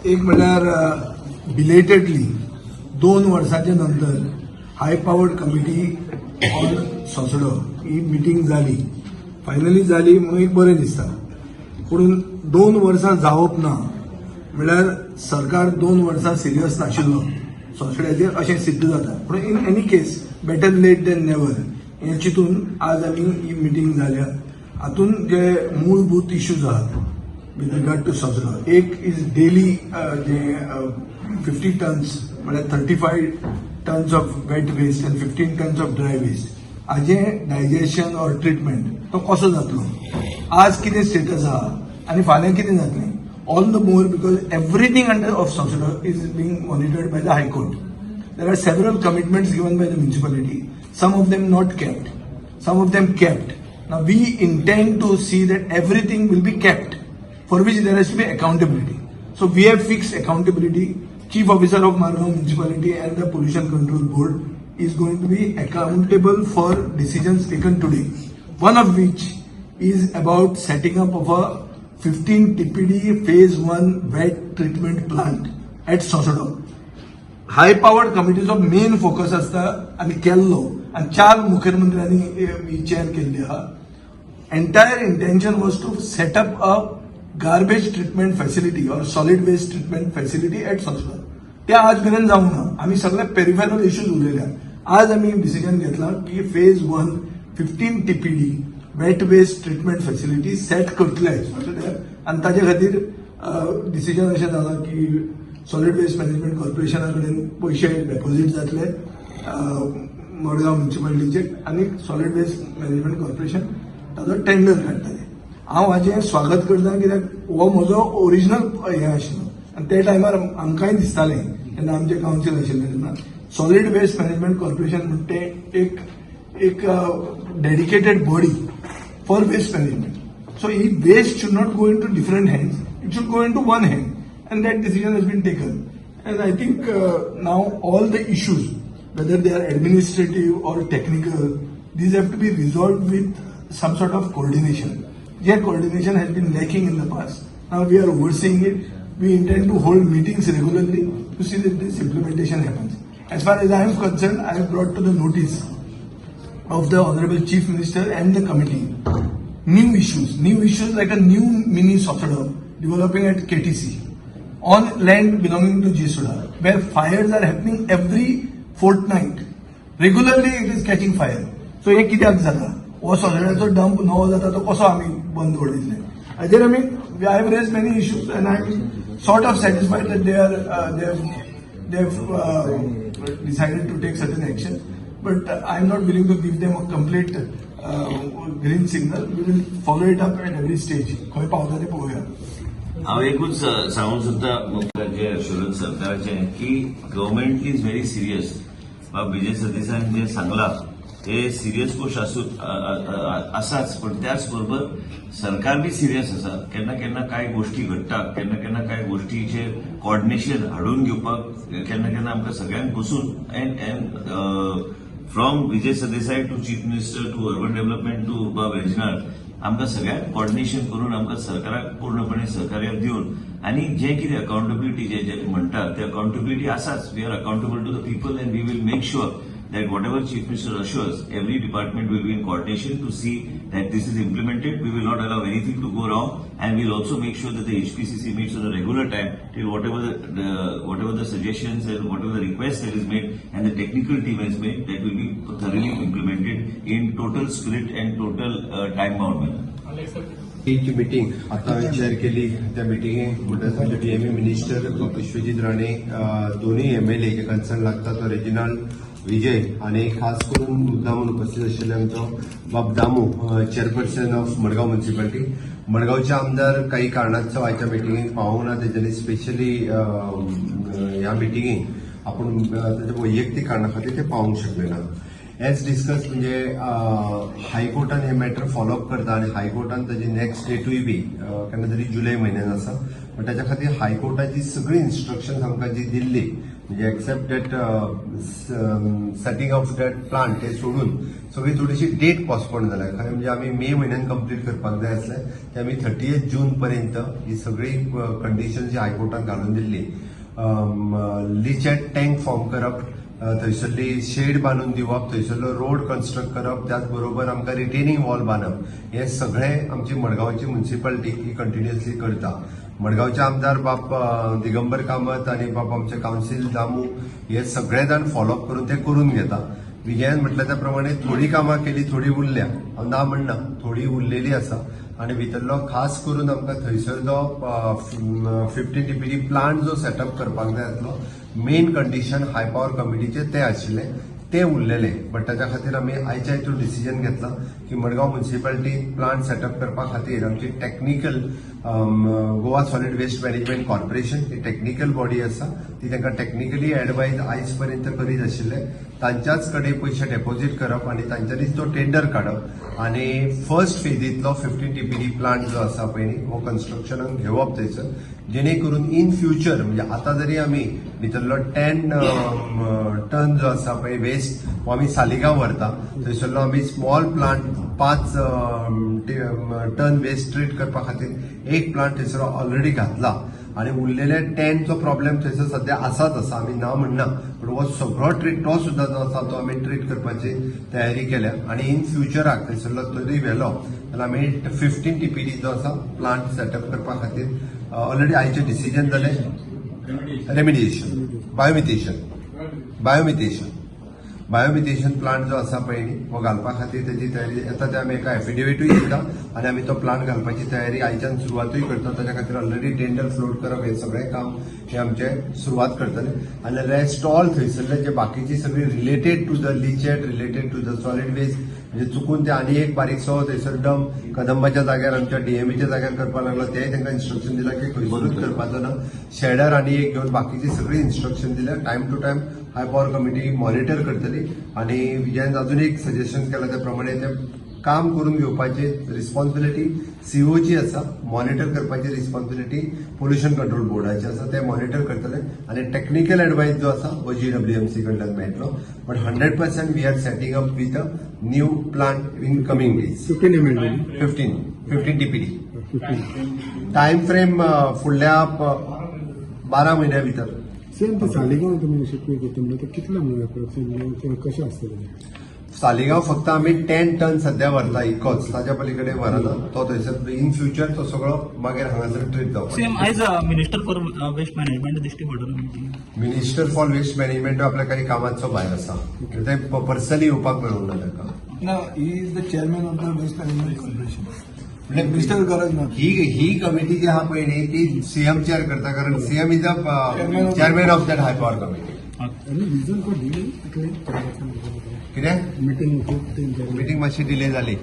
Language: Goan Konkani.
एक म्हणल्यार बिलेटेडली 2 वर्साच्या नंतर हाय पावर्ड कमिटी ऑन सोसडो ही मिटींग जाली. फायनली जाली म्हणून एक बरें दिसता. पूण 2 वर्सां जावप ना म्हणल्यार सरकार 2 वर्सां सिरियस नाशिल्लो सोसड्याचेर अशें सिद्ध जाता. पूण in any case, better late than never हें चिंतून आज आमी ही मिटींग जाल्या. हातून जे मूलभूत इश्यूज आहात विथ रिगार्ड टू सोसडो, एक is daily J 50 tons म्हळ्यार 35 tons of wet waste and 15 tons of dry waste हाजें डायजेशन ऑर ट्रिटमेंट तो कसो जातलो, आज कितें स्टेटस आहा आनी फाल्यां कितें जातलें, all the more because everything under of Sosdo is being monitored by the High Court. There are several commitments given by the municipality, some of them not kept, some of them kept. Now we intend to see that everything will be kept, for which there has to be accountability. So we have fixed accountability. Chief Officer of Margao Municipality and the Pollution Control Board is going to be accountable for decisions taken today. One of which is about setting up of a 15 TPD phase 1 wet treatment plant at Sosdo. High powered कमिटीचो main focus आसता आनी केल्लो आनी चार मुखेलमंत्र्यांनी चेअर केल्ली आहा. Entire intention was to set up a garbage treatment facility or solid waste treatment facility at Sosdo. ते आज मेरेन जावंक ना. आमी सगळे पेरिफेरल इश्यूज उलयल्या. आज आमी डिसिजन घेतला की phase 1 15 TPD wet waste treatment facility set करतले आनी ताजे खातीर डिसिजन अशें जालां की सॉलिड वेस्ट मॅनेजमेंट कॉर्पोरेशना कडेन पयशे डेपॉझीट जातले मडगांव म्युनिसिपालिटीचे आनी सॉलिड वेस्ट मॅनेजमेंट कॉर्पोरेशन ताजो टेंडर काडटले. हांव हाजें स्वागत करता, कित्याक हो म्हजो ओरिजिनल हें आशिल्लो आनी ते टायमार आमकांय दिसतालें, जेन्ना आमचें कावन्सील आशिल्लें तेन्ना, सॉलिड वेस्ट मॅनेजमेंट कॉर्पोरेशन म्हणटा तें एक dedicated body for waste management. So he waste should not go into different hands, it should go into one hand, and that decision has been taken. And I think now all the issues, whether they are administrative or technical, these have to be resolved with some sort of coordination. Yet coordination has been lacking in the past. Now we are overseeing it. We intend to hold meetings regularly to see that this implementation happens. As far as I am concerned, I have brought to the notice of the Honorable Chief Minister and the committee new issues like a new mini Sosdo developing at KTC on land belonging to GSUDA, where fires are happening every fortnight. Regularly it is catching fire. So हे कित्याक जाता? हो सोसड्याचो डंप नवो जाता तो कसो आमी बंद दवरितले, हाजेर आमी I have raised many issues and I am sort of satisfied that they have decided to take certain action, but I am not willing to give them a complete green signal. We will follow it up at every stage. खंय पावता ते पळोवया. हांव एकूच सांगूंक सोदता, जे अश्युरन्स सरकाराचें की गव्हर्मेंट is very serious. बाब विजय सरदेसायान जें सांगलां ते सिरियस गोश्ट आसूं आसाच, पण त्याच बरोबर सरकार बी सिरियस आसा. केन्ना केन्ना कांय गोश्टी घडटा, केन्ना केन्ना कांय गोश्टीचेर कॉर्डिनेशन हाडून घेवपाक केन्ना केन्ना आमकां सगळ्यांक बसून and from Vijay Sardesai to Chief Minister to Urban Development to बाब रेजिनाल्ड, आमकां सगळ्यांक कॉर्डिनेशन करून आमकां सरकाराक पूर्णपणे सहकार्य दिवन आनी जें कितें अकाउंटेबिलिटी जे जे म्हणटात ते अकाउंटेबिलिटी आसाच. We are accountable to the people and we will make sure that whatever Chief Minister assures, every department will be in coordination to see that this is implemented. We will not allow anything to go wrong and we'll also make sure that the HPCC meets on a regular time till whatever the suggestions and whatever the request that is made and the technical team has made, that will be thoroughly implemented in total spirit and total time bound manner. ची मिटींग आता हांवें चेअर केली. त्या मिटिंगेक म्हणटा आमचे डीएमए मिनिस्टर विश्वजीत राणे, दोनूय एमएलए जे कन्सर्न लागता तो रेजिनाल्ड विजय आनी खास करून मुद्दामून उपस्थित आशिल्ले आमचो बाब Damu, chairperson of Madgaon municipality. मडगांवचे आमदार काही कारणास्तव आयच्या मिटिंगेक पावोंक ना. तेंच्यांनी स्पेशली ह्या मिटिंगेक आपूण ताच्या वैयक्तीक कारणा खातीर ते पावोंक शकले ना. एज डिस्कस, म्हणजे हायकोर्टान हे मॅटर फॉलोअप करता आनी हायकोर्टान ताजी नेक्स्ट डेटूय बी केन्ना तरी जुलय म्हयन्यान आसा. पण त्याच्या खातीर हायकोर्टाची सगळी इन्स्ट्रक्शन आमकां जी दिल्ली, म्हणजे except that setting of that plant, ते सोडून सगळी थोडीशी डेट पोस्टपोन जाल्या. खरें म्हणजे आमी मे म्हयन्यान कंप्लीट करपाक जाय आसलें, ते आमी 30 जून पर्यंत ही सगळी कंडिशन जी हायकोर्टान घालून दिल्ली, लिचेट टँक फॉर्म करप, थंयसरली शेड बांदून दिवप, थंयसरलो रोड कन्स्ट्रक्ट करप, त्याच बरोबर आमकां रिटेनिंग वॉल बांदप, हे सगळें आमची मडगांवची म्युन्सिपालिटी ही कंटिन्युअसली करता. मडगांवचे आमदार बाब दिगंबर कामत आनी बाब आमचे कावन्सील दामू हे सगळे जाण फॉलोअप करून ते करून घेता. विजयान म्हटल्या त्या प्रमाणे थोडी कामां केली, थोडी उरल्या, हांव ना म्हणना, थोडी उरलेली आसा. आनी भितरलो खास करून आमकां थंयसर जो 15 टीपीडी प्लांट जो सेटअप करपाक जाय आसलो, मेन कंडिशन हाय पॉवर कमिटीचे ते आशिल्ले, ते उरलेले. बट ताच्या खातीर आमी आयच्या हितून डिसिजन घेतला की मडगांव म्युन्सिपालिटी प्लांट सेटअप करपा खातीर आमची technical Goa solid waste management corporation ही टॅक्निकल बॉडी आसा, ती तांकां टॅक्निकली एडवायज आयज पर्यंत करीत आशिल्ले, तांच्याच कडेन पयशे डेपॉझीट करप आनी तांच्यांनीच तो टेंडर काडप आनी फर्स्ट फेजींतलो 15 टीपीडी प्लांट जो आसा पळय न्ही, हो कन्स्ट्रक्शनाक घेवप थंयसर, जेणे करून इन फ्युचर, म्हणजे आतां जरी आमी भितरलो 10 टन जो आसा पळय वेस्ट हो आमी सालिगांव व्हरता, थंयसरलो आमी small plant 5 ton waste treat करपा खातीर एक प्लांट थंयसर ऑलरेडी घातला आनी उरलेले 10चो प्रॉब्लेम थंयसर सद्या आसाच आसा, आमी ना म्हणना, पूण हो सगळो ट्रीट तो सुद्दां जो आसा तो आमी ट्रीट करपाची तयारी केल्या. आनी इन फ्युचराक थंयसरलो तरी व्हेलो जाल्यार आमी 15 टीपीडी जो आसा प्लांट सेटअप करपा खातीर ऑलरेडी आयचे डिसिजन जालें. रेमिडिएशन, बायोमिथेशन प्लांट जो आसा पळय न्ही, हो घालपा खातीर तेजी तयारी येता. ते आमी एका एफिडेविटूय दिता आनी आमी तो प्लांट घालपाची तयारी आयच्यान सुरवातूय करता. ताच्या खातीर ऑलरेडी टेंडर फ्लोट करप हे सगळें काम हे आमचें सुरवात करतले. आनी रेस्ट ऑल थंयसरले जे बाकीची सगळी related to the leachate, related to the solid waste, म्हणजे चुकून ते आनी एक बारीकसो थंयसर डंप कदंबाच्या जाग्यार, आमच्या डीएमईच्या जाग्यार करपाक लागलो, तेय तांकां इन्स्ट्रक्शन दिलां की खंयसरूच करपाचो ना. शेडर आनी एक घेवन बाकीची सगळी इन्स्ट्रक्शन दिल्या. Time to time high power committee monitor करतली. आनी विजयान अजून एक सजेशन केलां, त्या प्रमाणे ते काम करून घेवपाची रिस्पॉन्सिबिलिटी सीओची आसा, मॉनिटर करपाची रिस्पॉन्सिबिलिटी पोल्युशन कंट्रोल बोर्डाची आसा, ते मॉनिटर करतले आनी टेक्निकल एडवायस जो आसा हो जीडब्ल्यूएमसी कडल्यान मेळटलो. But 100% we are setting up with a new plant in coming days. 15 ML? 15 TPD. 15. Time frame फुडल्या 12 म्हयन्या भितर. सेम ते सालिगांव तुमी शिकवी करता म्हणल्यार ते कितले म्हणून अप्रॉक्सिमेटली कशें आसतलें तें? सालिगांव फक्त आमी 10 टन सध्या व्हरता इतकोच, ताच्या पलीकडे व्हरना. तो थंयसर इन फ्युचर तो सगळो मागीर हांगासर ट्रीट जावपाक. सेम आयज मिनिस्टर फॉर वेस्ट मॅनेजमेंट दिश्टी पडलो meeting. Minister for waste management आपल्या काही कामाचो भायर आसा, ते पर्सनली येवपाक मेळूंक ना ताका. ना, he is the chairman of the waste management corporation. म्हणजे मिनिस्टर गरज ना. ही ही कमिटी जी आहा पळय न्ही, ती सीएम चेअर करता, कारण CM is the chairman of that high power committee. आनी रिजन फॉर डिले कितले? कितें? मिटींग खूब तीन चार मिटींग मातशी डिले जाली.